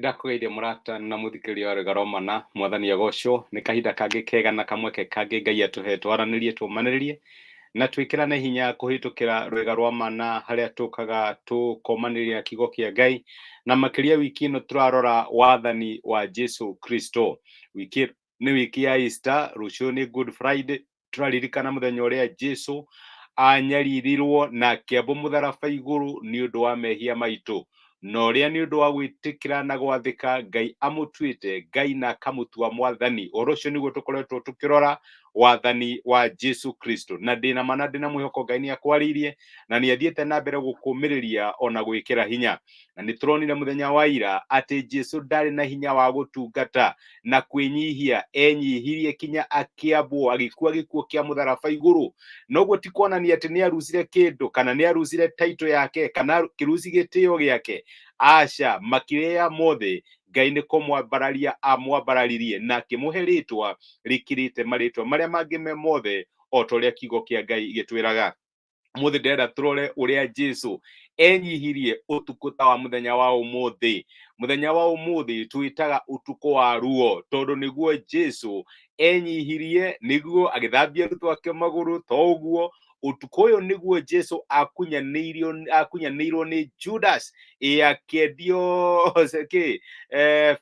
Nĩndakũgeithia mũrata na mũthikĩrĩria wa Rwĩga rwa Mana, Mwathani agocwo. Nĩ kahinda kangĩ kega na kamweke kangĩ Ngai atũhe twaranĩrie, tũmanĩrĩrie na twĩkĩrane hinya kũhĩtũkĩra Rwĩga rwa Mana, harĩa tũkaga tũkomanĩria na kiugo kĩa Ngai, na makĩria wiki ĩno tũrarora wathani wa Jesu Kristo. Wiki nĩ wiki ya Easter, rũciũ nĩ Good Friday, tũraririkana mũthenya ũrĩa Jesu anyaririrwo na akĩambwo mũtharaba igũrũ nĩ ũndũ wa mehia maitũ, na ũrĩa nĩ ũndũ wa gwĩtĩkĩra na gwathĩka Ngai amũtuĩte Ngai na akamũtua mwathani. Ũhoro ũcio nĩguo tũkoretwo tũkĩrora, wathani wa Jesu Kristo, na ndĩna ma na ndĩna mwĩhoko Ngai nĩ akwarĩirie na nĩ athiĩte na mbere gũkũmĩrĩria ona gwĩkĩra hinya. Na nĩ tũronire mũthenya wa ira atĩ Jesu ndarĩ na hinya wa gũtungata na kwĩnyihia, enyihirie kinya akĩambwo, agĩkua gĩkuũ kĩa mũtharaba igũrũ. Noguo ti kuonania atĩ nĩ arucire kĩndũ kana nĩ arucire taito yake kana kĩruci gĩtĩo gĩake. Aca, makĩrĩa mothe Ngai nĩ kũmwambararia amwambararirie na akĩmũhe rĩtwa rĩkĩrĩte marĩtwa marĩa mangĩ me mothe, o ta ũrĩa kiugo kĩa Ngai gĩtwĩraga. Mũthĩ ndĩrenda tũrore ũrĩa Jesu enyihirie ũtukũ ta wa mũthenya wa ũmũthĩ. Mũthenya wa ũmũthĩ twĩtaga ũtukũ wa ruo, tondũ nĩguo Jesu enyihirie, nĩguo agĩthambia arutwo ake magũrũ. To ũguo, ũtukũ ũyũ nĩguo Jesu akunyanĩirio, akunyanĩirwo nĩ Judas, ĩ akĩendio kĩ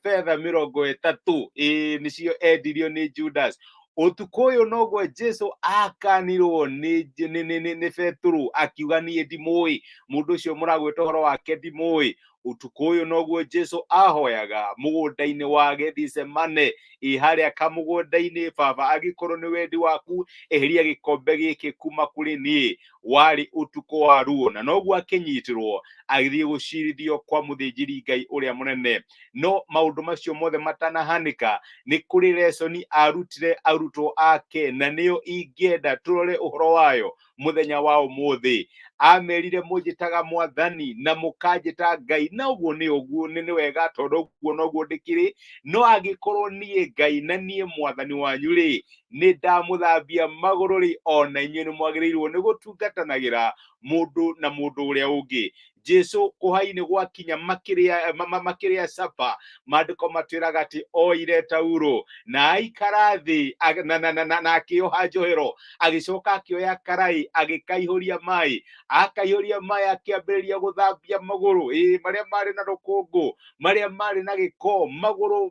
betha 30, ĩ nĩcio endirio nĩ Judas. Ũtukũ ũyũ noguo Jesu akanirwo nĩ Petero, akiuga, "Niĩ ndimũĩ mũndũ ũcio mũragwĩta ũhoro wake, ndimũĩ." Ũtukũ ũyũ noguo Jesu ahoyaga mũgũnda-inĩ wa Gethisemane, ĩ harĩa kamũgũnda-inĩ, "Baba, angĩkorwo nĩ wendi waku, eheria gĩkombe gĩkĩ kuma kũrĩ niĩ." Warĩ ũtukũ wa ruo, na noguo akĩnyitirwo agĩthiĩ gũcirithio kwa mũthĩnjĩri Ngai ũrĩa mũnene. No maũndũ macio mothe matanahanĩka, nĩ kũrĩ lesson arutire arutwo ake, na nĩyo ingĩenda tũrore ũhoro wayo mũthenya wa ũmũthĩ. Amerire, "Mũnjĩtaga Mwathani na mũkanjĩta Ngai, na ũguo nĩ ũguo nĩ wega, tondũ ũguo noguo ndĩkĩrĩ. No angĩkorwo niĩ Ngai na niĩ Mwathani wanyu rĩ, nĩ ndamũthambia magũrũ rĩ, ona inyuĩ nĩ mwagĩrĩirwo nĩ gũtungatanagĩra mũndũ na mũndũ ũrĩa ũngĩ." Jesu kũhainĩ gwakinya makĩrĩa makĩrĩa sapa, maandĩko matwĩraga atĩ oire tauro na aikara thĩ na akĩoha njohero, agĩcoka akĩoya karai, agĩkaihũria maĩ, akaihũria maĩ, akĩambĩrĩria gũthambia magũrũ, ĩ marĩa marĩ na rũkũngũ, marĩa marĩ na gĩko, magũrũ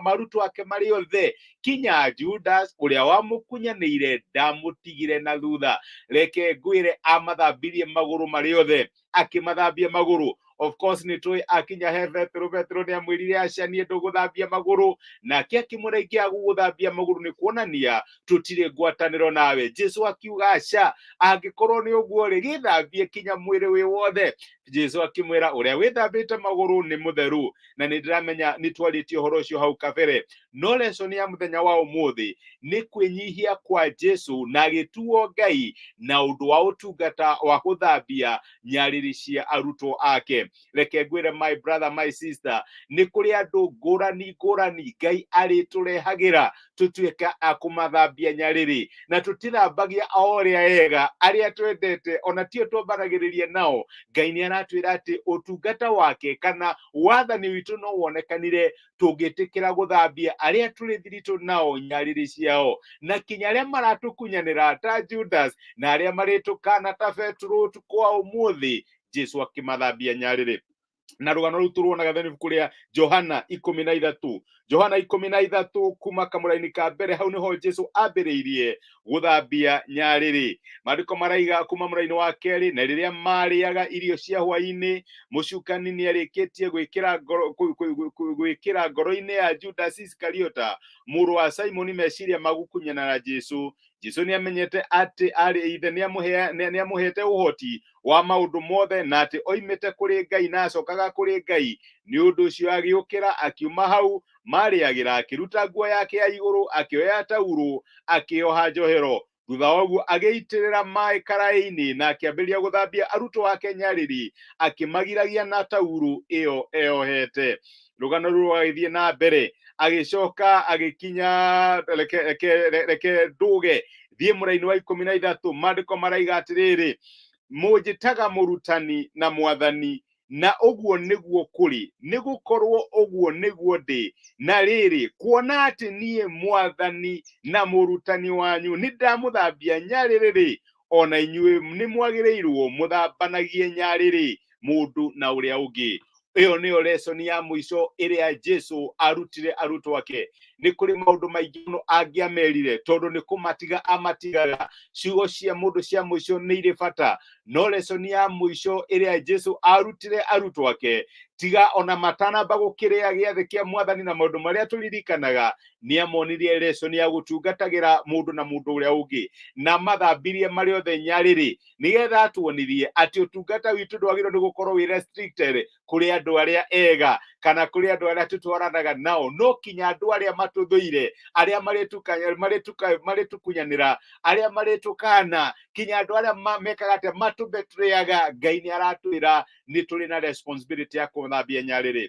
marutwo ake marĩ othe, kinya Judas ũrĩa wamũkunyanĩire ndamũtigire na thutha. Reke ngwĩre, amathambirie magũrũ marĩ othe, akĩmathambia magũrũ. Of course nĩ tũĩ akinya he Petero, Petero nĩ amwĩrire, "Aca, niĩ ndũgũthambia magũrũ." Nake akĩmwĩra, "Ingĩaga gũgũthambia magũrũ nĩ kuonania tũtirĩ ngwatanĩro nawe." Jesu akiuga, "Aca, angĩkorwo nĩ ũguo rĩ, gĩthambie kinya mwĩrĩ wĩ wothe." Jesu akĩmwĩra, "Ũrĩa wĩthambĩte magũrũ nĩ mũtheru." Na nĩ ndĩramenya nĩ twarĩtie ũhoro ũcio hau kabere, no lesson ya mũthenya wa ũmũthĩ nĩ kwĩnyihia kwa Jesu na agĩtuo Ngai na ũndũ wa ũtungata wa gũthambia nyarĩrĩ cia arutwo ake. Reke ngwĩre, my brother, my sister, nĩ kũrĩ andũ ngũrani ngũrani Ngai arĩtũrehagĩra tũtuĩke a kũmathambia nyarĩrĩ, na tũtithambagia o ũrĩa ega arĩa twendete, ona tio twambanagĩrĩria nao. Ngai nĩ aratwĩra atĩ ũtungata wake kana wathani witũ no wonekanire tũngĩtĩkĩra gũthambia arĩa tũrĩ thiritũ nao nyarĩrĩ ciao, na kinya arĩa maratũkunyanĩra ta Judas na arĩa marĩtũkana ta Petero. Ũtukũ wa ũmũthĩ Jesu akĩmathambia nyarĩrĩ, na rũgano rũu tũruonaga thĩinĩ ibuku rĩa Johana 13, Johana 13, kuma kamũraini ka mbere. Hau nĩho Jesu ambĩrĩirie gũthambia nyarĩrĩ. Maandĩko maraiga kuma mũraini wa kerĩ, "Na rĩrĩa marĩaga irio cia hwaĩ-inĩ, mũcukani nĩ arĩkĩtie gwĩkĩra ngoro gwĩkĩra ngoro-inĩ ya Judas Iskariota mũrũ wa Simoni meciria ma gũkunyanĩra na Jesu. Jesu nĩ amenyete atĩ arĩ ithe nĩ amũhete ũhoti wa maũndũ mothe, na atĩ oimĩte kũrĩ Ngai na acokaga kũrĩ Ngai. Nĩ ũndũ ũcio agĩũkĩra akiuma hau marĩagĩra, akĩruta nguo yake ya igũrũ, akĩoya taurũ, akĩoha njohero. Thutha wa ũguo agĩitĩrĩra maĩ karaĩ-inĩ na akĩambĩrĩria gũthambia arutwo ake nyarĩrĩ, akĩmagiragia na taurũ ĩyo eyohete." Rũgano rũu rũgagĩthiĩ na mbere, agĩcoka agĩkinya, reke ndũge thiĩ mũraini wa 13. Maandĩko maraiga atĩrĩrĩ, "Mũnjĩtaga Mũrutani na Mwathani, Na ũguo nĩguo kũrĩ, nĩ gũkorwo ũguo nĩguo ndĩ. Na rĩrĩ, kuona atĩ niĩ Mwathani na mũrutani wanyu nĩ ndamũthambia nyarĩrĩ-rĩ, o na inyuĩ nĩ mwagĩrĩirwo mũthambanagie nyarĩrĩ mũndũ na ũrĩa ũngĩ. Ĩyo nĩyo lesson ya mũico ĩrĩa Jesu arutire arutwo ake. Nĩ kũrĩ maũndũ maingĩ mũno angĩamerire, tondũ nĩ kũmatiga amatigaga. Ciugo cia mũndũ cia mũico nĩ irĩ bata, no lesson ya mũico ĩrĩa Jesu arutire arutwo ake, tiga ona matanamba gũkĩrĩa gĩathĩ kĩa Mwathani na maũndũ marĩa tũririkanaga, nĩ amonirie lesson ya gũtungatagĩra mũndũ na mũndũ ũrĩa ũngĩ, na mathambirie marĩ othe nyarĩrĩ, nĩgetha atuonirie atĩ ũtungata witũ ndwagĩrĩirwo nĩ gũkorwo wĩ restricted kũrĩ andũ arĩa ega kana kũrĩ andũ arĩa tũtwaranaga nao, no kinya andũ arĩa matũthũire, arĩa marĩtũkunyanĩra, arĩa marĩtũkana, kinya andũ arĩa mekaga atĩa, matũbetrĩaga. Ngai nĩ aratwĩra nĩ tũrĩ na responsibility ya kũthambia nyarĩrĩ.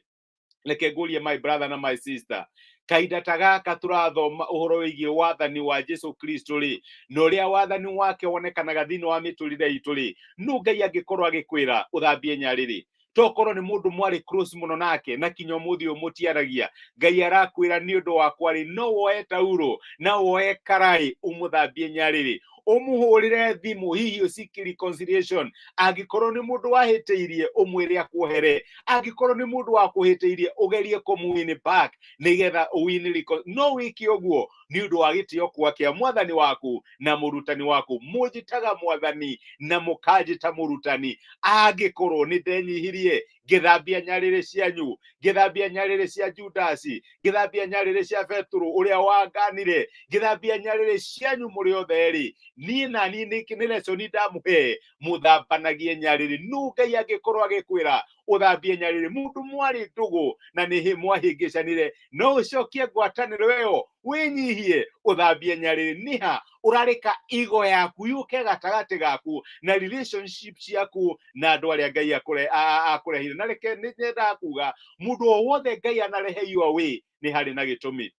Reke ngũrie, my brother na my sister, kahinda ta gaka tũrathoma ũhoro wĩgiĩ wathani wa Jesu Kristo rĩ, na ũrĩa wathani wake wonekanaga thĩinĩ wa mĩtũrĩre itũ rĩ, nũ Ngai angĩkorwo agĩkwĩra ũthambie nyarĩrĩ? Tokorwo nĩ mũndũ mwarĩ close mũno nake na kinya ũmũthĩ ũyũ mũtiaragia. Ngai arakwĩra nĩ ũndũ wakwa rĩ, no woe tauro na woe karaĩ ũmũthambie nyarĩrĩ, ũmũhũrĩre thimũ, hihi ũseek reconciliation. Angĩkorwo nĩ mũndũ wahĩtĩirie, ũmwĩre akuohere. Angĩkorwo nĩ mũndũ wakũhĩtĩirie, ũgerie kũmũwin back nĩgetha ũwin no wĩke ũguo nĩ ũndũ wa gĩtĩo kwa kĩa Mwathani waku na mũrutani waku. Mũnjĩtaga Mwathani na mũkanjĩta Mũrutani. Angĩkorwo nĩ ndenyihirie ngĩthambia nyarĩrĩ cianyu, ngĩthambia nyarĩrĩ cia Judasi, ngĩthambia nyarĩrĩ cia Betũrũ ũrĩa wanganire, ngĩthambia nyarĩrĩ cianyu mũrĩ othe rĩ, niĩ na niĩ nĩ lesson ndamũhe, mũthambanagie nyarĩrĩ. Nũ Ngai angĩkorwo agĩkwĩra ũthambie nyarĩrĩ? Mũndũ mwarĩ ndũgũ na nĩ mwahĩngĩcanire, no ũcokie ngwatanĩro ĩyo, wĩnyihie, ũthambie nyarĩrĩ. Nĩha ũrareka igo yaku yũke gatagatĩ gaku na relationship ciaku na andũ arĩa Ngai akũrehire? Na reke nĩ nyendaga kuga, mũndũ o wothe Ngai anarehe your way, nĩ harĩ na gĩtũmi,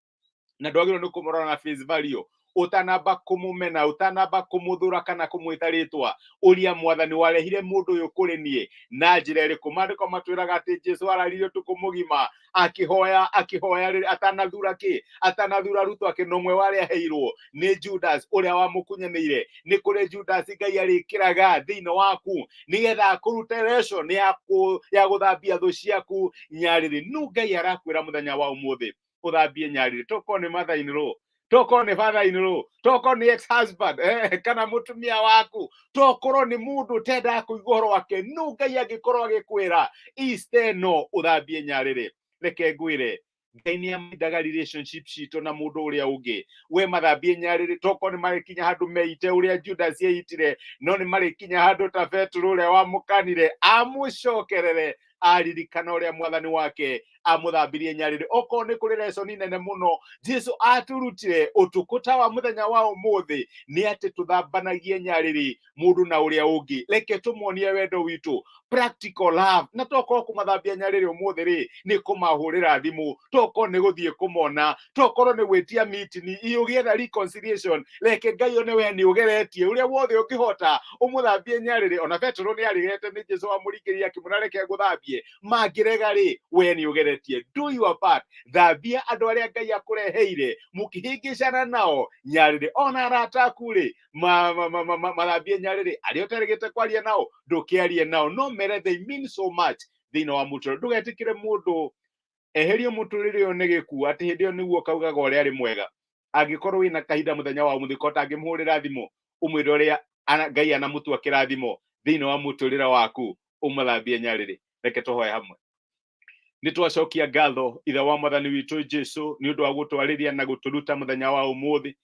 na ndwagĩrĩirwo nĩ kũmũrora na face value. Ũtanamba kũmũmena, ũtanamba kũmũthũra kana kũmwĩta rĩtwa, ũria Mwathani, warehire mũndũ ũyũ kũrĩ niĩ na njĩra ĩrĩkũ? Maandĩko matwĩraga atĩ Jesu ararire ũtukũ mũgima akĩhoya, akĩhoya atanathura kĩ, atanathura arutwo ake, na ũmwe warĩa aheirwo nĩ Judas ũrĩa wamũkunyanĩire. Nĩ kũrĩ Judas Ngai arĩkĩraga thĩinĩ waku nĩgetha akũrute lesson ya gũthambia thũ ciaku nyarĩrĩ. Nũ Ngai arakwĩra mũthenya wa ũmũthĩ ũthambie nyarĩrĩ? Tokorwo nĩ mother in law, tokorwo nĩ father in law, tokorwo nĩ ex husband kana mũtumia waku, tokorwo nĩ mũndũ ũtendaga kũigua ũhoro wake. Nũ Ngai angĩkorwo agĩkwĩra Easter ĩno ũthambie nyarĩrĩ? Reke ngwĩre, Ngai nĩ amendaga relationship citũ na mũndũ ũrĩa ũngĩ. We mathambie nyarĩrĩ. Tokorwo nĩ marĩkinya handũ meite ũrĩa Judas eitire, no nĩ marĩkinya handũ ta Petero ũrĩa wamũkanire amũcokerere aririkana ũrĩa Mwathani wake amũthambirie nyarĩrĩ. Okorwo nĩ kũrĩ lesson nene mũno Jesu aturutire ũtukũ ta wa mũthenya wa ũmũthĩ, nĩ atĩ tũthambanagie nyarĩrĩ mũndũ na ũrĩa ũngĩ. Reke tũmuonie wendo witũ, practical love. Na tokorwo kũmathambia nyarĩrĩ ũmũthĩ rĩ, nĩ kũmahũrĩra thimũ, tokorwo nĩ gũthiĩ kũmona, tokorwo nĩ gwĩtia meeting ũgĩetha reconciliation. Reke Ngai one we nĩ ũgeretie ũrĩa wothe ũngĩhota ũmũthambie nyarĩrĩ. Ona Petero nĩ arĩgete, nĩ Jesu wamũringĩrĩria akĩmwĩra, "Reke ngũthambie." Mangĩrega rĩ, we nĩ ũgeretie. Do your part, thambia andũ arĩa Ngai akũreheire mũkĩhĩngĩcana nao nyarĩrĩ. Ona arata aku rĩ, mathambie nyarĩrĩ. Arĩa ũtarĩgĩte kwaria nao, ndũkĩarie nao, no mere they mean so much thĩinĩ wa mũtũrĩre. Ndũgetĩkĩre mũndũ eherio mũtũrĩre ũyũ nĩ gĩkuũ atĩ hĩndĩ ĩyo nĩguo kaugaga ũrĩa arĩ mwega. Angĩkorwo wĩna kahinda mũthenya wa ũmũthĩ, ko tangĩmũhũrĩra thimũ ũmwĩre ũrĩa Ngai anamũtua kĩrathimo thĩinĩ wa mũtũrĩre waku, ũmathambie nyarĩrĩ. Reke tũhoe hamwe. Nĩ twacokia ngatho, Ithe wa Mwathani witũ Jesu, nĩ ũndũ wa gũtwarĩria na gũtũruta mũthenya wa ũmũthĩ,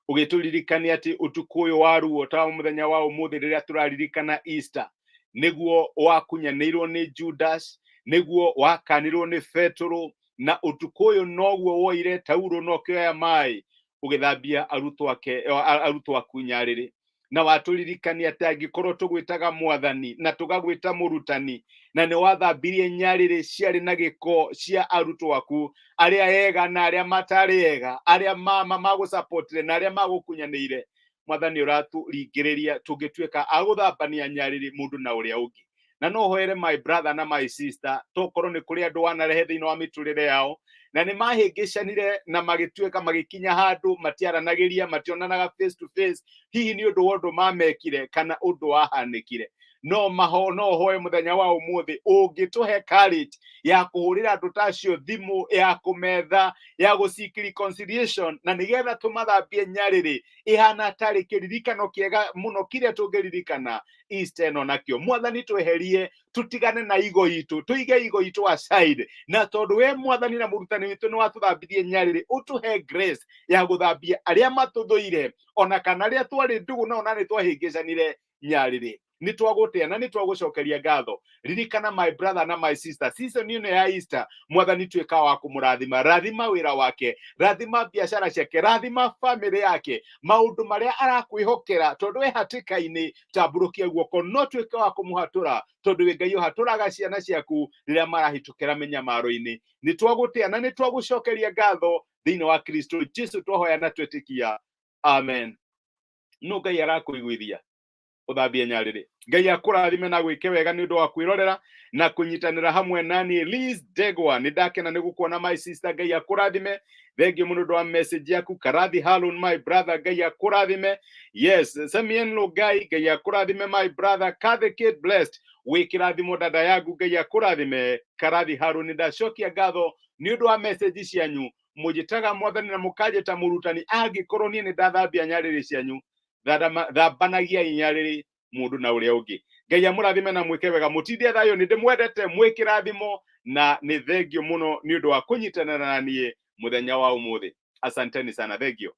ũgĩtũririkania atĩ ũtukũ ũyũ wa ruo ta wa mũthenya wa ũmũthĩ, rĩrĩa tũraririkana Easter, nĩguo wakunyanĩirwo nĩ Judas, nĩguo wakanirwo nĩ Petũrũ, na ũtukũ ũyũ noguo woire taurũ na ũkĩoya maĩ ũgĩthambia arutwo ake, arutwo aku nyarĩrĩ. Na watũririkania atĩ angĩkorwo tũgwĩtaga Mwathani na tũgagwĩta Mũrutani, na nĩ wathambirie nyarĩrĩ ciarĩ na gĩko cia arutwo aku, arĩa ega na arĩa matarĩ ega, arĩa magũsapotire na arĩa magũkunyanĩire, Mwathani, ũratũringĩrĩria tũngĩtuĩka a gũthambania nyarĩrĩ mũndũ na ũrĩa ũngĩ. Na no hoere my brother na my sister, tokorwo nĩ kũrĩ andũ wanarehe thĩinĩ wa mĩtũrĩre yao na nĩ mahĩngĩcanire na magĩtuĩka magĩkinya handũ matiaranagĩria, mationanaga face to face, hihi nĩ ũndũ wa ũndũ mamekire kana ũndũ wahanĩkire. No maho no hoe mũthenya wa ũmũthĩ ũngĩtũhe courage ya kũhũrĩra andũ ta acio thimũ, ya kũmetha, ya gũ seek reconciliation, na nĩgetha tũmathambie nyarĩrĩ ihana tarĩ kĩririkano kĩega mũno kĩrĩa tũngĩririkana Easter ĩno nakĩo. Mwathani, tweherie, tutigane na igo itũ, tũige igo itũ aside, na tondũ we Mwathani na mũrutani witũ nĩ watũthambirie nyarĩrĩ, ũtũhe grace ya gũthambia arĩa matũthũire ona kana arĩa twarĩ ndũgũ nao na nĩ twahĩngĩcanire nyarĩrĩ. Nĩ twagũtĩa na nĩ twagũcokeria ngatho. Ririkana my brother na my sister, season ĩno ya Easter, Mwathani, tuĩka wa kũmũrathima. Rathima wĩra wake, rathima biacara ciake, rathima famĩlĩ yake, maũndũ marĩa arakwĩhokera, tondũ we hatĩka-inĩ tambũrũkia guoko no tuĩke wa kũmũhatũra, tondũ wĩ Ngai ũhatũraga ciana ciaku rĩrĩa marahĩtũkĩra mĩnyamaro-inĩ. Nĩ twagũtĩa na nĩ twagũcokeria ngatho. Thĩinĩ wa Kristo Jesu twahoya na twĩtĩkia, amen. No Ngai arakũiguithia ũthambie nyarĩrĩ. Ngai akũrathime na gwĩke wega nĩ ũndũ wa kwĩrorera na kũnyitanĩra hamwe nani. Liz Ndegwa, nĩ ndakena nĩ gũkuona, my sister. Ngai akũrathime, thengiũ mũno ũndũ wa message yaku. Karathi Harun, my brother, Ngai akũrathime. Yes, Semien Lugai, Ngai akũrathime, my brother. Kathy Kate Blessed, wĩ kĩrathimo, dada yangu, Ngai akũrathime. Karathi Harun, ndacokia ngatho nĩ ũndũ wa message cianyu. Mũnjĩtaga Mwathani na mũkanjĩta mũrutani. Angĩkorwo niĩ nĩ ndathambia nyarĩrĩ cianyu, thambanagiai nyarĩrĩ mũndũ na ũrĩa ũngĩ. Ngai amũrathime na mwĩke wega, mũtindie thayũ. Nĩ ndĩmwendete, mwĩ kĩrathimo, na nĩ thengio mũno nĩ ũndũ wa kũnyitanĩra na niĩ mũthenya wa ũmũthĩ. Asanteni sana, thengio.